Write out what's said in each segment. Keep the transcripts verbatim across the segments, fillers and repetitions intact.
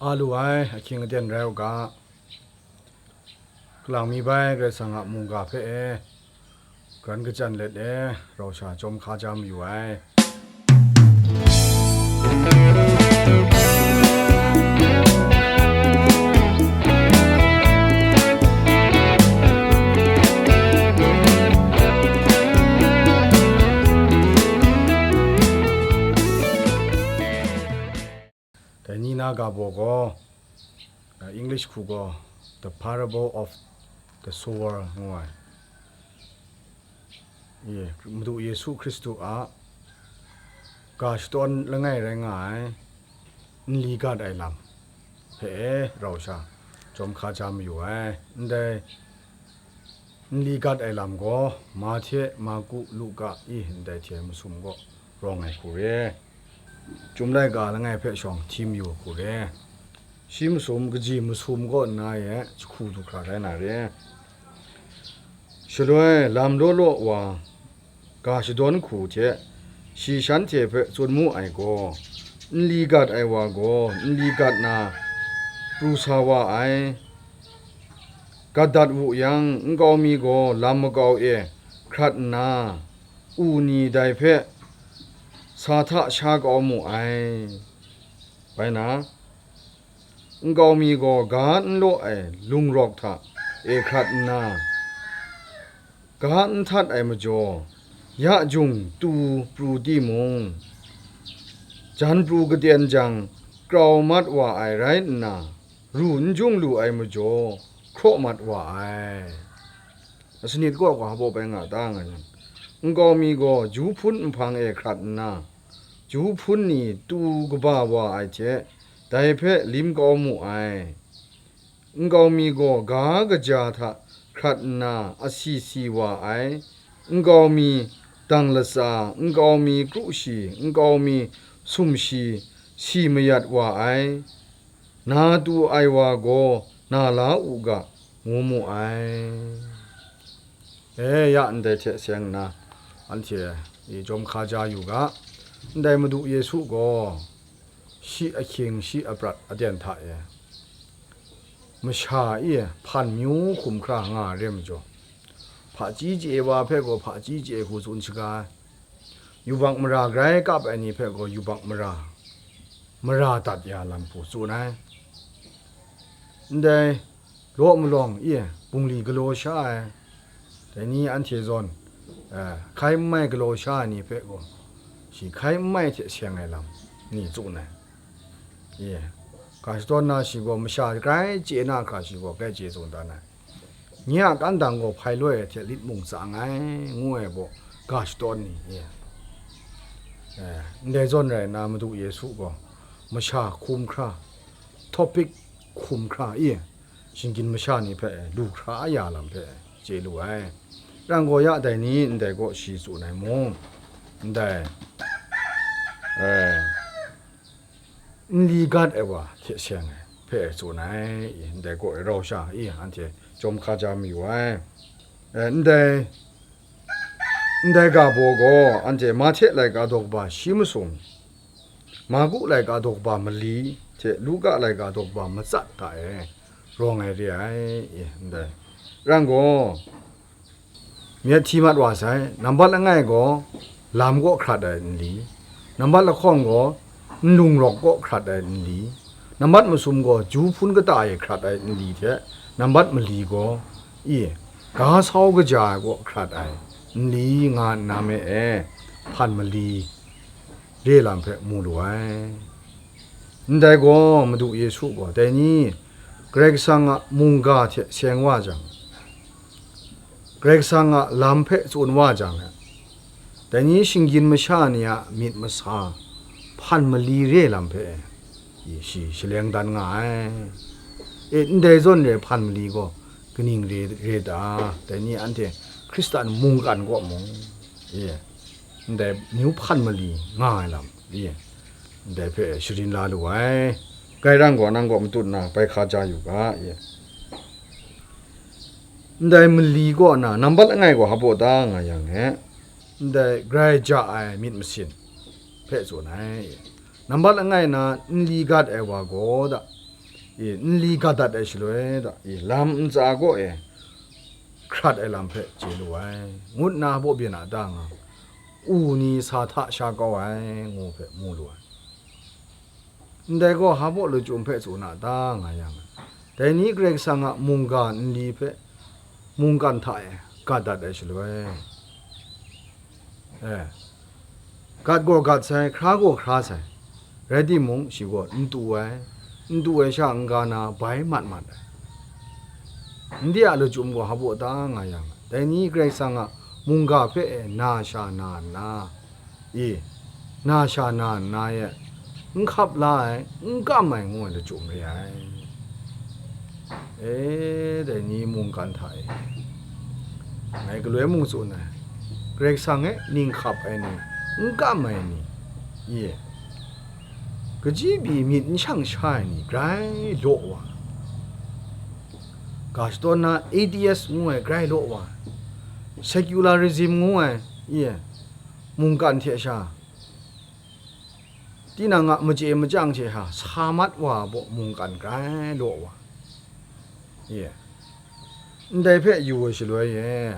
A lu ai ahkying aten rai u ga, kalang mi bai Karai Kasang a mungga hpe e, karan kachyan let e, rau sha chyawm hka ja mayu ai. Dai ni na ga baw gaw, uh, English hku gaw, The Parable of the Sower ngu ai. Ye, Madu Yesu Hkristu a ga shadawn langai rai nga ai, nli gat ai lam hpe e rau sha, chyawm hka ja mayu ai. Ndai nli gat ai lam gaw, Mahte, Marku, Luka, i ndai hte masum gaw rawng ai hku re. Chyum laika langai hpe shawng hti mayu hku re. Shi masum, kaji masum kaw nna e jahku du hkra rai na re. Shaloi lam law law wa ga shadawn hku hte shi shanhte hpe tsun mu ai gaw, nli gat ai wa gaw nli gat na pru sa wa ai. Gat dat wu yang, nkau mi gaw lam makau e hkrat nna, u ni dai hpe sa hta sha kau mu ai. Bai na, nkau mi gaw ga n law ai lung rawk hta e hkrat nna, ga n htat ai majaw, ya jung tu pru timung, jan pru katen jang krau mat wa ai rai nna, ru n jung lu ai majaw, hkraw mat wa ai. Asanit kaw gaw hpa bai nga ta nga yang, nkau mi gaw ju hpun nhpang e hkrat nna, ju hpun ni tu kaba wa ai hte, dai hpe lim kau mu ai. Nkau mi gaw ga kaja hta hkrat nna asi si wa ai. Nkau mi dang latsa, nkau mi kru shi, nkau mi sum shi, si mayat wa ai. Na tu ai wa gaw na la u ga, ngu mu ai. E, ya ndai hte seng nna, anhte i jawm hka ja yu ga, ndai Madu Yesu gaw shi ahkying, shi aprat aten hta e, masha e hpan myu hkum hkra nga re majaw, hpaji chye wa hpe gaw hpaji chye hku tsun shaga ai. Yubak mara grai kap ai ni hpe gaw yubak mara, mara dat ya lam hku tsun ai. Ndai law malawng e bungli galaw sha ai, dai ni anhte zawn, eh, hkai n mai galaw sha ai ni hpe gaw, shi hkai n mai hte seng ai lam ni tsun ai. E, ga shadawn na shi gaw masha grai chye na hkra shi gaw grai chye tsun dan ai. Nye a kandang gaw hpai loi ai hte lit mung tsang ai, ngu ai gaw ga shadawn ni, e, e, ndai zawn rai nna, Madu Yesu gaw masha hkum hkra, topic hkum hkra, e, shinggyim masha ni hpe lu hkra ya lam hpe chye lu ai. Rai gaw ya dai ni ndai gaw shi tsun ai mung, ndai, e, nli gat ai wa hte seng ai hpe tsun ai, i, ndai gaw e rau sha, i, anhte jawm hka ja mayu ai. E, ndai, ndai ga baw gaw, anhte Mahte laika daw kaba shi masum, Marku laika daw kaba mali, hte Luka laika daw kaba matsat hta e rawng ai re ai, i, ndai. Rai gaw, myit hti mat wa sai. Nambat langai gaw lam kaw hkrat ai nli, nambat lahkawng gaw nlung rawk kaw hkrat ai nli, nambat masum gaw ju hpun kata e hkrat ai nli hte nambat mali gaw, i, ga sau kaja ai kaw hkrat ai nli nga nna me e, hpan mali re lam hpe mu lu ai. Ndai gaw Madu Yesu gaw dai ni Karai Kasang a mungga hte seng wa jang, Karai Kasang a lam hpe tsun wa jang, dai ni shinggyim masha ni a myit masa hpan mali re lam hpe, i, shi shaleng dan nga ai. E, ndai zawn re hpan mali gaw kaning re, re ta? Dai ni anhte Hkristan mungkan kaw mung, e, ndai myu hpan mali nga ai lam, e, ndai hpe sharin la lu ai. Grai rai gaw, nang gaw matut na bai hka ja yu ga, e. Ndai mali kaw na nambat langai gaw hpa ta nga yang e, ndai grai ja ai myit masin hpe tsun ai. Nambat langai na nli gat ai wa gaw da, e, nli gat dat ai shaloi, da, e, lam ntsa kaw e hkrat ai lam hpe chye lu ai, ngut nna baw byin a ta nga, u ni sa hta sha kau ai, ngu hpe mu lu ai. Ndai gaw hpa baw lachyum hpe tsun a ta nga yang, dai ni Karai Kasang a mungga nli hpe mungkan hta e gat dat ai shaloi, e, gat gaw gat sai, hkra gaw hkra sai, rai timung, shi gaw n tu ai, n tu ai sha n-ga na bai mat mat ai. Ndai a lachyum gaw hpa baw ta nga yang, dai ni Karai Kasang a mungga hpe e na sha na nna, e, na sha na nna e, n hkap la ai, n kam ai ngu ai lachyum re ai. E, dai ni mungkan hta e, ngai galoi mung tsun ai, Karai Kasang e ning hkap ai ni, n kam ai ni, e, kaji pyi myit n shang sha ai ni grai law wa, ga shadawn na atheist ngu ai grai law wa, secularism ngu ai, e, mungkan hte sha, tinang a machye machyang hte sha sa mat wa baw mungkan grai law wa, e, ndai hpe yu ai shaloi e,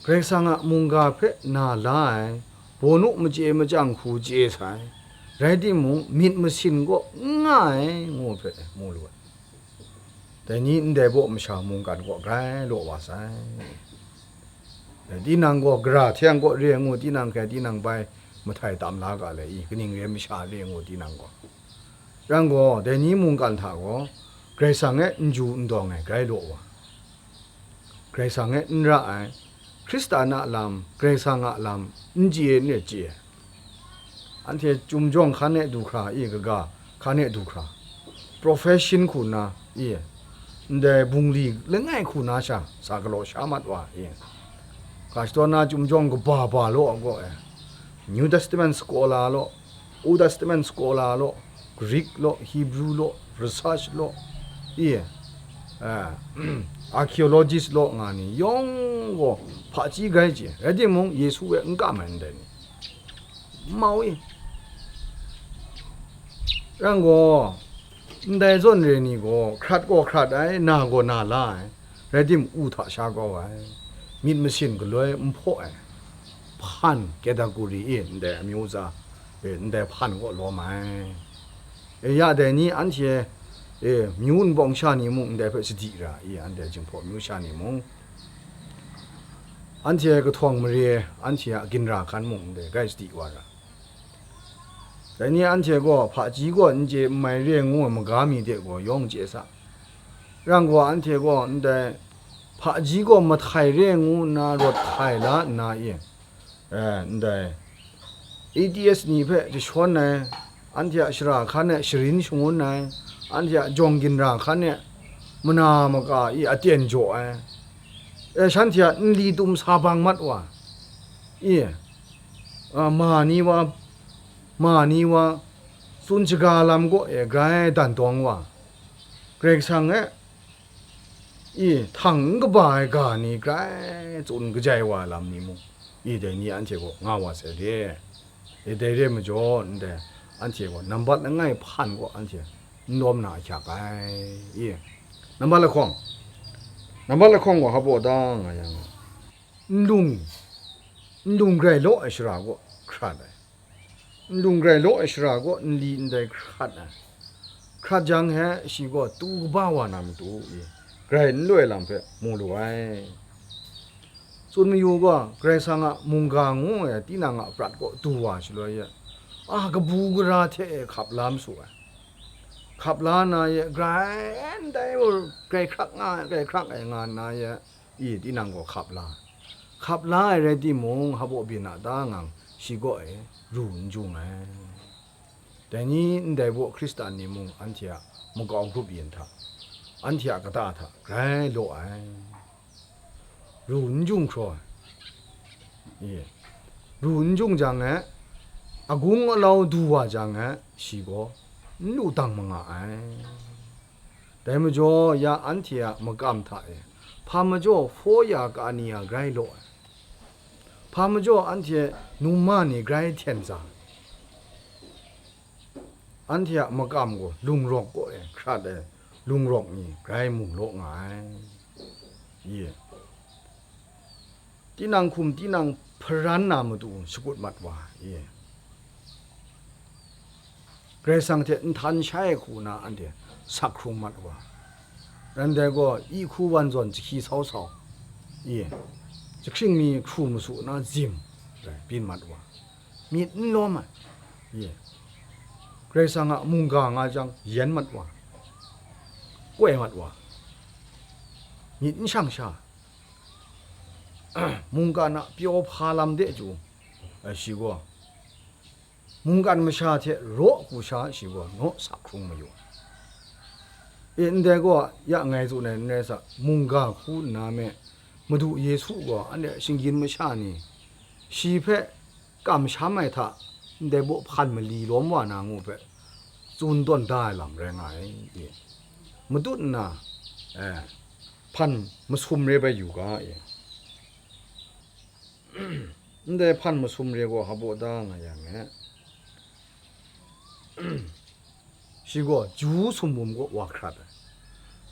Karai Kasang a mungga hpe na la ai, bawnu machye machyang hku chye sai, rai timung, myit masin kaw n nga ai, ngu hpe mu lu ai. Dai ni ndai baw masha mungkan kaw grai law wa sai. Dai tinang gaw gara hte yang kaw re ai ngu, tinang hkrai tinang bai mahtai tam la ga le i, kaning re ai masha re ai ngu, tinang gaw. Yang gaw, dai ni mungkan hta gaw, Karai Kasang e n ju n dawng ai grai law wa, Karai Kasang e n ra ai, Hkristan a lam, Karai Kasang a lam, n chye n re chye ai. Anhte Chyum Jawng hkan e du hkra, e, kaga hkan e du hkra, profession hku nna, e, ndai bungli langai hku na sha sa galaw sha mat wa, e, ga shadawn na Chyum Jawng kaba ba law a gaw, e, New Testament scholar law, Old Testament scholar law, Greek law, Hebrew law, research law, e, a, archaeologist law nga ni yawng gaw hpaji grai chye, rai timung, Yesu e n kam ai ndai ni, mau i. Yang gaw, ndai zawn re ni gaw hkrat gaw hkrat ai, na gaw na la ai, rai tim, u hta sha kau ai, myit masin galoi n hpaw ai, hpan, category e, ndai amyu tsa, e, ndai hpan kaw lawm ai. E, ya dai ni anhte, e, myu nbawng sha ni mung ndai hpe sadi ra, e, anhte Jinghpaw myu sha ni mung, anhte kahtawng mare, anhte a ginra hkan mung ndai grai sadi wa ra. Dai ni anhte gaw hpaji gaw n chye n mai re ngu ai maga mi de gaw yawng chye sa. Yang gaw anhte gaw ndai hpaji gaw mahtai re ngu nna rawt htai la nna e, e, ndai atheist ni hpe jashawn ai, anhte a shara hkan e sharin shangun ai, anhte a jawng ginra hkan e mana maka e aten jaw ai, e, shanhte a nli tum sa bang mat wa, e, a, ma ni wa, ma ni wa, tsun shaga lam kaw e grai dan dawng wa, Karai Kasang e, e, htang n kaba ai ga ni grai tsun kajai wa ai lam ni mung, e, dai ni anhte gaw nga wa sai re. E, dai re ai majaw, ndai anhte gaw nambat langai hpan kaw anhte n lawm na ahkyak ai. E, nambat lahkawng, nambat lahkawng gaw hpa baw da nga yang, nlung, nlung grai law ai shara kaw hkrat ai. Nlung grai law ai shara kaw nli ndai hkrat ai. Hkrat jang he shi gaw tu kaba wa na matu e, grai n loi lam hpe mu lu ai. Tsun mayu gaw, Karai Kasang a mungga ngu ai tinang a prat kaw du wa shaloi e, a kabu gara hte e hkap la masu ai. Hkap la na e, grai ndai grai hkrak nga ai, grai hkrak ai nga nna e, i tinang gaw hkap la, hkap la ai rai timung, hpa baw byin a ta ngang shi kaw e ru n jung ai. Dai ni ndai baw Hkristan ni mung anhte a makau grup yin hta, anhte a kata hta grai law ai, ru n jung hkraw ai. E, ru n jung jang e, agung alau du wa jang e, shi gaw n lu dang ma nga ai. Dai majaw, ya anhte a makam hta e, hpa majaw hpaw ya ka ni a grai law ai, hpa majaw anhte numa ni grai hten za, anhte a makam gaw lungrawk kaw e hkrat ai lungrawk ni grai mung law nga ai. Ye. Tinang hkum tinang hparan na matu shakut mat wa, ye. Karai Kasang hte nhtan shai hku na anhte sak hkrung mat wa. Ran dai gaw, i hku wan zawn jahki sau sau, ye. Jahkring mi hkru masu na zim rai byin mat wa. Myit n lawm ai, ye. Karai Kasang a mungga nga jang, yen mat wa, koi mat wa, myit n shang sha, mungkan a pyaw hpa lam de chyu, eh, shi gaw, mungkan masha hte raw hku sha shi gaw naw sa hkrung mayu. E, ndai gaw, ya ngai tsun ai n rai sa, mungga hku nna me, Madu Yesu gaw anhte shinggyim masha ni, shi hpe kamsham ai hta, ndai baw hpan mali lawm wa na ngu hpe, tsun tawn da ai lam rai nga ai, e. Matut nna, eh, hpan masum re bai yu ga, e. Ndai hpan masum re gaw hpa baw da nga yang e. Shi gaw ju sumwum kaw wa hkrat ai.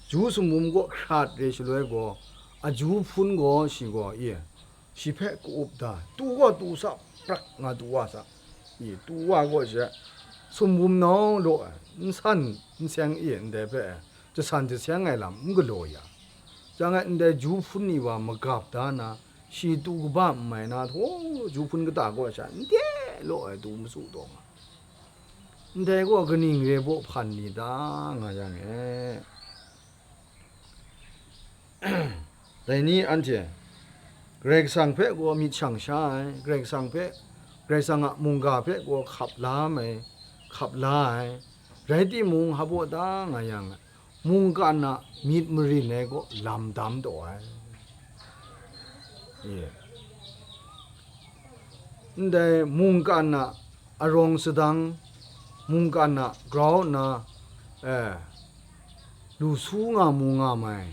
Ju sumwum kaw hkrat re shaloi gaw, a ju hpun gaw shi gaw, e, shi hpe ka-up da, tu gaw tu sa, prak nga tu wa sa, e, tu wa gaw she, sumwum nau law ai, n san n seng, e, ndai hpe, jasan jaseng ai lam n galaw ya. Chyang ai ndai ju hpun ni wa magap da na, shi tu kaba n mai na htaw, ju hpun kata gaw sha n de law ai tu masu taw nga. Ndai gaw kaning re baw hpan ni ta nga yang e. Dai ni anhte Karai Kasang hpe gaw myit shang sha ai, Karai Kasang hpe, Karai Kasang a mungga hpe gaw hkap la ai, hkap la ai, rai timung, hpa baw da nga yang, mungkan a myit marin ai gaw lam dam taw ai. Ye. Ndai mungkan a arawng sadang, mungkan a grau nna, eh, lu su nga mu nga mai.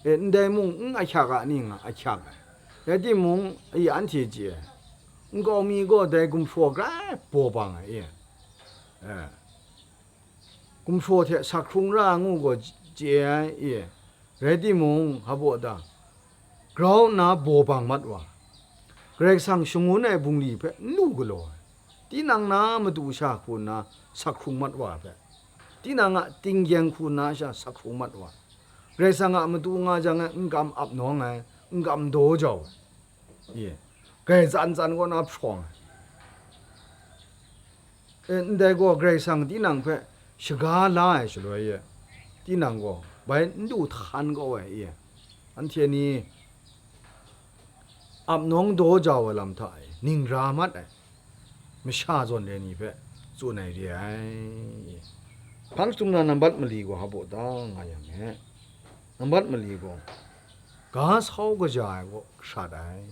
E, ndai mung n ahkyak a ning a ahkyak ai. Rai timung, e, anhte chye ai. Nkau mi gaw dai gumhpraw grai baw bang ai, e. Eh. Gumhpraw hte sak hkrung ra ngu gaw chye ai, e. Rai timung, hpa baw da, grau nna baw bang mat wa, Karai Kasang shangun ai bungli hpe n lu galaw ai. Tinang na matu sha hku nna sak hkrung mat wa hpe, tinang a tinggyeng hku nna sha sak hkrung mat wa, Karai Kasang a matu nga jang e n kam ap nawng ai, n kam daw jau ai. Ye. Grai tsan tsan kaw na hprawng ai. E, ndai gaw Karai Kasang tinang hpe shaga la ai shaloi e, tinang gaw bai n du htan kau ai, e. Anhte ni ap nawng daw jau ai lam hta e, ning ra mat ai, masha zawn re ni hpe tsun ai re ai, e. Hpang jahtum na nambat mali gaw hpa baw da nga yang e. Nambat mali gaw, ga sau kaja ai kaw hkrat ai.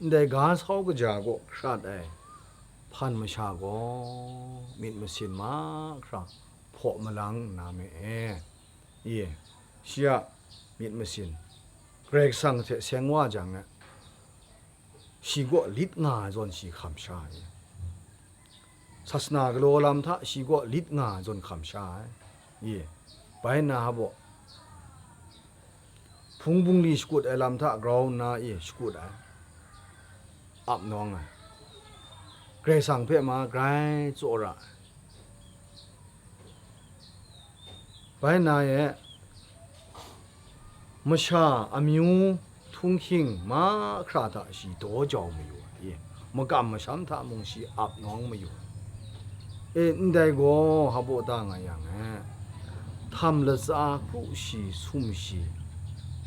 Ndai ga sau kaja kaw hkrat ai hpan masha gaw, myit masin mahkra hpaw malang nna me e. Ye, shi a myit masin Karai Kasang hte seng wa jang e, shi kaw lit nga ai zawn shi hkam sha ai. Sasana galaw lam hta shi kaw lit nga ai zawn hkam sha ai. Ye, bai na hpa baw, hpung bungli shakut ai lam hta grau nna, e, shakut ai, ap nawng ai, Karai Kasang hpe ma grai tsawra ai. Bai na e, masha amyu htunghking mahkra hta shi daw jau mayu ai, e, makam masham hta mung shi ap nawng mayu ai. E, ndai gaw hpa baw da nga yang e, htam latsa kru shi sum shi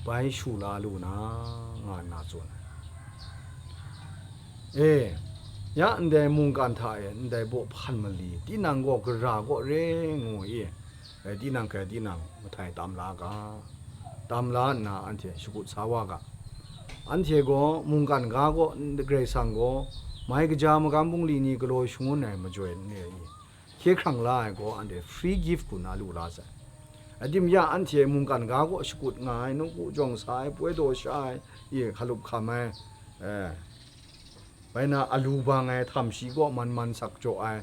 bai shu la lu na, nga nna tsun ai. E, ya ndai mungkan hta e ndai baw hpan mali, tinang gaw gara kaw re ngu i, e, tinang hkrai tinang mahtai tam la ga, tam la nna anhte shakut sa wa ga. Anhte gaw mungkan ga kaw, Karai Kasang gaw mai kaja magam bungli ni galaw shangun ai majoi n re i, hkye hkrang la ai gaw anhte free gift hku na lu la sai. Adim ya anhte mungkan ga kaw shakut nga ai, nawku jawng sa ai, poi daw sha ai, i hkalup hkam ai, e, bai na alu bang ai, htam shi kaw man man sak jaw ai,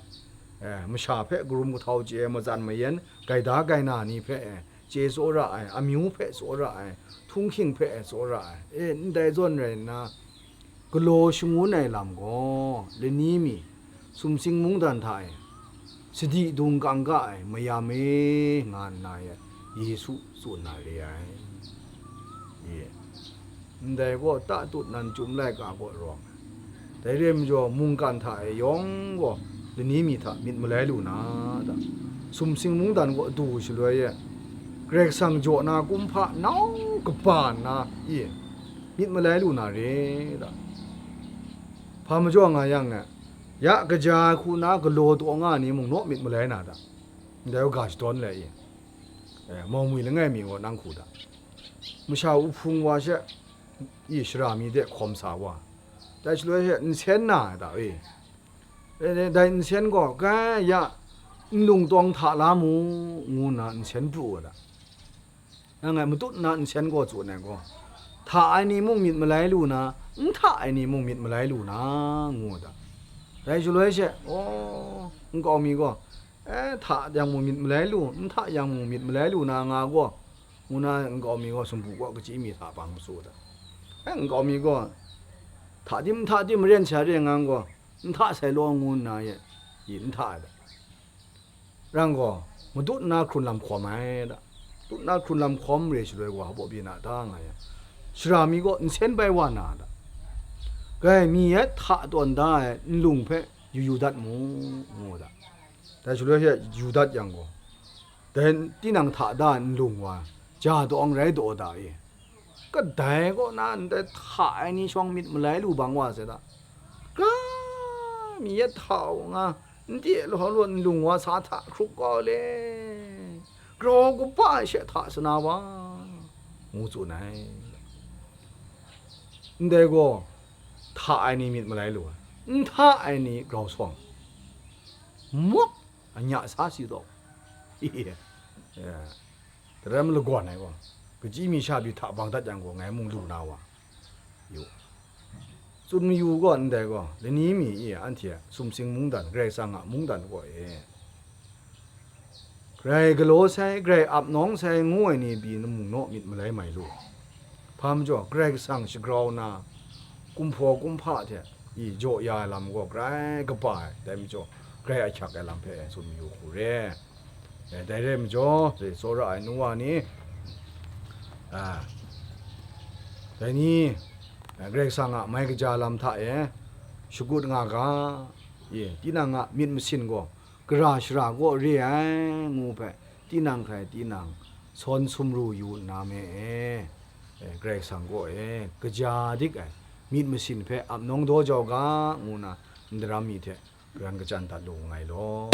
eh, masha hpe karum kahtau chye ai matsan mayan, gaida gaina ni hpe, eh, chye tsawra ai, amyu hpe tsawra ai, htunghking hpe tsawra ai, e, ndai zawn rai nna, galaw shangun ai lam gaw, lani mi, sumsing mungdan hta e, sadi dung kangka ai mayam e, nga nna e, Yesu tsun na re ai. Ye. Ndai gaw tatut nan chyum laika gaw rawng ai. Dai re ai majaw, mungkan hta e yawng gaw lani mi hta myit malai lu na da. Sumsing mungdan gaw du shaloi e, Karai Kasang jaw na kumhpa nau kaba nna, i, myit malai lu na re da. Hpa majaw nga yang e, ya kaja ai hku na galaw taw nga ai ni mung naw myit malai na da. Ndai gaw ga shadawn le i, eh, Mawngwi langai mi gaw nang hku da. Masha uhpung wa she, i, shara mi de hkawm sa wa, dai shaloi she nsen na ai da e. E, dai nsen gaw, "Kai, ya, nlung tawng hta la mu," ngu nna nsen pru wa da. Nang e matut nna nsen gaw tsun ai gaw, "Hta ai ni mung myit malai lu na, n hta ai ni mung myit malai lu na," ngu wa da. Dai shaloi she, aw, nkau mi gaw, "E, hta yang mung myit malai lu, n hta yang mung myit malai lu na nga gaw," ngu na nkau mi gaw sumpu gaw kachyi mi hta pang matsu da. E, nkau mi gaw, "Hta tim, hta tim, maren sha re ngang gaw, n hta sai law," ngu nna ye, i, n hta ai da. Rang gaw, matut nna hkrun lam hkawm ai da. Matut nna hkrun lam hkawm re shaloi gaw, hpaw byin a da nga yang, shara mi gaw nsen bai wa na da. Kai mi yet hta tawn da ai nlung hpe yu yu dat mu, ngu da. Dai shaloi she yu dat yang gaw, dai tinang hta da ai nlung wa, ja dawng rai daw da e. Kadai kaw na ndai hta ai ni shawng myit malai lu bang wa sai da. Ga mi yet hta u nga, n te law law nlung wa sa hta hkrup kau le, grau kaba ai she hta sana wa, ngu tsun ai. Ndai gaw, hta ai ni myit malai lu ai, n hta ai ni grau sawng, mawp, anya sa si taw. Ya. Daram lagawn ai gaw, kachyi mi sha pyi hta bang dat yang gaw, ngai mung lu na wa, yu. Tsun mayu gaw ndai gaw, lani mi e anhte a sumsing mungdan, Karai Kasang a mungdan gaw e, grai galaw sai, grai ap nawng sai ngu ai ni pyi mung naw myit malai mai lu. Hpa majaw, Karai Kasang shagrau na, kumhpaw kumhpa hte i jaw ya ai lam gaw grai kaba ai, dai majaw, grai ahkyak ai lam hpe tsun mayu hku re. E, dai re ai majaw, dai tsawra ai nu wa ni, a, dai ni, a, Karai Kasang a mai kaja lam hta e shakut nga ga, e, tinang a myit masin gaw gara shara kaw re ai, ngu hpe, tinang hkrai tinang sawn sumru yu nna me e, e, Karai Kasang kaw e kaja dik ai, myit masin hpe ap nawng daw jau ga, ngu na, n daram mi hte, karan kachyan dat lu nngai law.